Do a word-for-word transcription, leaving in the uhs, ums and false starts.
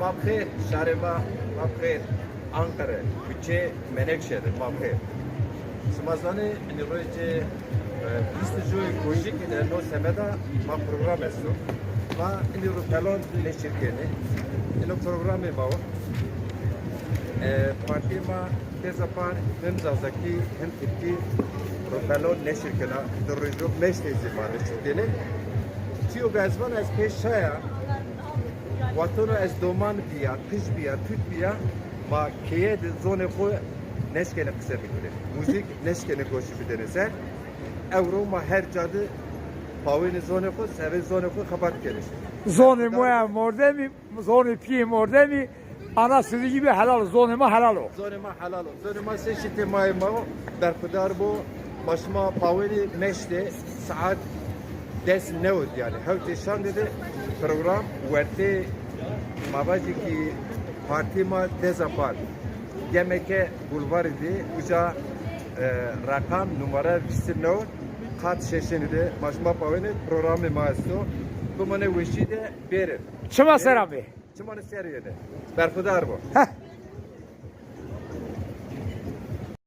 Ma bi xêr, şarê ma, ma bi xêr. Ankara, kuçê Menekşe de, ma bi xêr. Şima zanê, inî rojê, e, vîst û coyê Kojikî de no semeda ma program esto. Ma inî ro felon neşir kenê. Ino programê ma o. E, partîyê ma Deza Par hem zazakî hem tirkî ro felon neşir kena. Di rojo meştê zî ma neşir kenê. Çîyo ke ez vana ez pê şaya, wextano ez doman bîya, qij bîya, tut bîya, ma keye de zonê xo neşkenê qise bikerê. Muzîk neşkenê goşî bidenê ser. Ewro ma her ca de pawênê zonê xo, sevê zonê xo xebat kenê. Zonê moya mordemî, zonê pîyê mordemî, ana sidî gibi helal o, zonê ma helal o. Zonê ma helal o. Zonê ma se şitê mayê ma o, berxudar bo. Ma şima pawênê meştê saet des newid, yanî hewtê şandê de program wertê, ma vajî ki partî ma Deza Par, Gemeke Bulvarî de, uca, e, rakam numara vîst û new, qat şeşênî de ma şima pawênê, programê ma esto. Bimanê weşî de bêrê. Çima ser amê? Çimanê ser yene. Berxudar bo. Heh.